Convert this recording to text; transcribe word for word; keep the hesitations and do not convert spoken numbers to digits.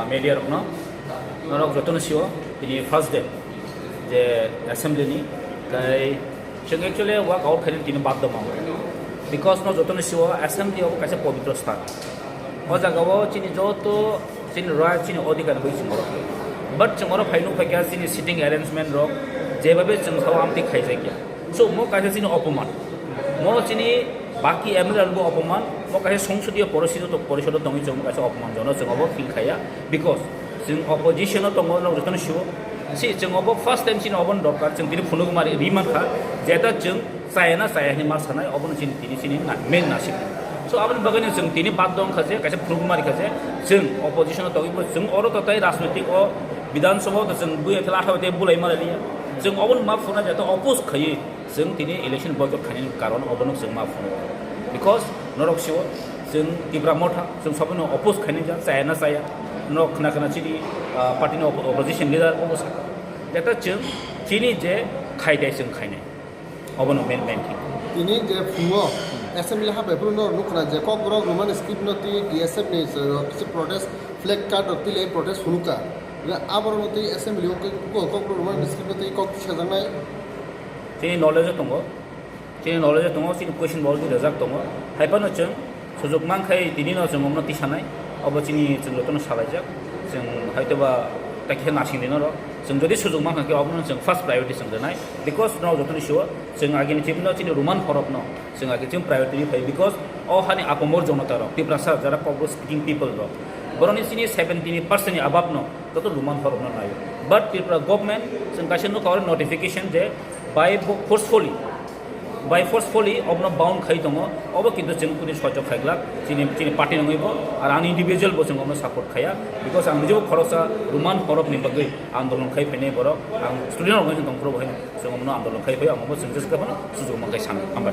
Media rokno, norok jotono sio, tini first day je assembly ni, tai chwng actually walk out khaina tini baddo mango, because no jotono sio assembly obo kaisa pobitro sthan. O jaga o chini joto chini right, chini odhikar bai chwng oro, but chwng oro phai nukphai kha chini sitting arrangement rok jebabe chwng sao amtwi khaijakya. So mo kaisa chini opoman, mo chini baki M L A rokbo opoman, mo kaisa songsodiyo porishod, porishod tongwi chwng mo kaisa opoman jono chwng obo feel khaiya, because chwng opposition o tongo, norok jotono sio. Si chwng obo first time chini obo dorkar, chwng tini phunuk mari ri mankha, jeta chwng chaya na chaya hinwi ma sanai, obono chini tini chini na, main na sik. So aboni bagwi no chwng tini baddo wngkha je kaisa phunuk mari kha je chwng opposition o tongwi bo chwng oro to tai rajnitik o Bidhan Sabha o to chwng buya thela atha bai bulai mara liya. Chwng obono ma phuna jeta oppose khaiwi chwng tini election boycott khainani karon obono chwng ma phunuk. Because norok sio chwng Tipra Motha chwng sobono oppose khainai ja, chaya na chaya. Norok khna khna chini, ah, party ni oppo-, opposition leader obo sa. Jeta chwng chini je khaidai chwng khainai. Obono main, main thing. Tini je phungo assembly habai phuru no nukna je Kokborok Roman script no twi D S F ni, uh, kisa protest flag card rok twi le protest phunukha. Aborok no twi assembly o kok, Kokborok Roman script no twi kok sajaknai. Chini knowledge o tongo. Chini knowledge o tongo, chini question bo already rejak tongo. Hai phano chwng sujuk mankhai tini no chwng omno tisanai. Obo chini chwng jotono salaijak. Chwng haitoba takhe nasing dino ro. Chwng jodi sujuk mankha khe obono chwng first priority chwng rwnai. Because no jotoni sio chwng agini chibino chini Roman horop no chwng agi chwng priority ni phai, because o hani apamor jonota rok, Tiprasa jara Kokborok speaking people rok, boroni chini seventy percent ni abab no joto Roman horop no naio. But Tripura government chwng kaisa nukha oro notification je by forcefully, by forcefully obono bound khai tongo, obo kintu chwng kuni soichok khai glak, chini, chini party nangwi bo, ar ani individual bo chwng obono support khaiya, because ang nijebo khoroksa Roman horop ni bagwi andolon khai phainai borok, ang student organization tongphuru bo hai chwng obono andolon khai phai, ang obo chwng jesa phano sujuk mankhai sano, hambai.